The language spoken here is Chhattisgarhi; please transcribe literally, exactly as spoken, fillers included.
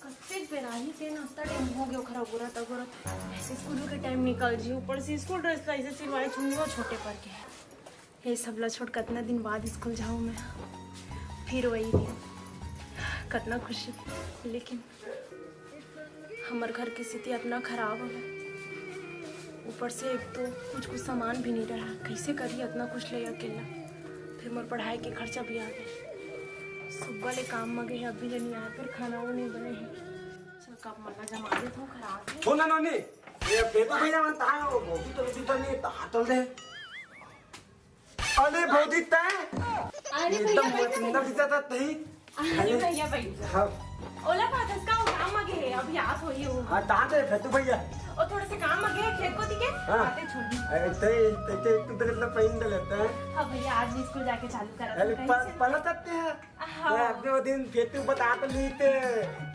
फिर बेराही के नाश्ता टाइम हो गया, ओखरा गोरत गोरत स्कूल के टाइम निकल जी। ऊपर से स्कूल ड्रेस ला इसे सिलवाए, चुन्नियो छोटे पर के। ये सब ला छोड़ कतना दिन बाद स्कूल जाऊँ मैं, फिर वही दिन, कतना खुशी। लेकिन हमर घर के स्थिति इतना खराब है, ऊपर से एक तो कुछ कुछ सामान भी नहीं रहा, कैसे करी इतना कुछ ले अकेला। फिर मोर पढ़ाई के खर्चा भी आ गए। सुबह ले काम में गए, अभी ले नहीं आया, फिर खाना वो नहीं बने हैं। चल, कप मल्ला जमा दे, तू खराब है। हो ना नोनी, ये पेटू भैया मन ताए हो, भौजी तो भी तो नहीं, ता तल दे। अरे भौजी तै, अरे एकदम भैया, भैया, मचिंदा भैया। भी जाता तही। अरे भैया, भैया। हाँ। ओला का दस का काम मगे है, अभी आस होई हो। हाँ, ता दे पेटू भैया। और थोड़ा सा काम मगे है खेत को दिखे, हाँ। बातें छोड़ दी। अरे तै, तै, तै, तू तो इतना पहन दे लेता है। हाँ भैया, आज भी स्कूल जाके चालू करा अरे था, कहीं प-, से। पलट सकते हैं। हाँ। मैं अपने वो दिन पेटू बता तो ली थे।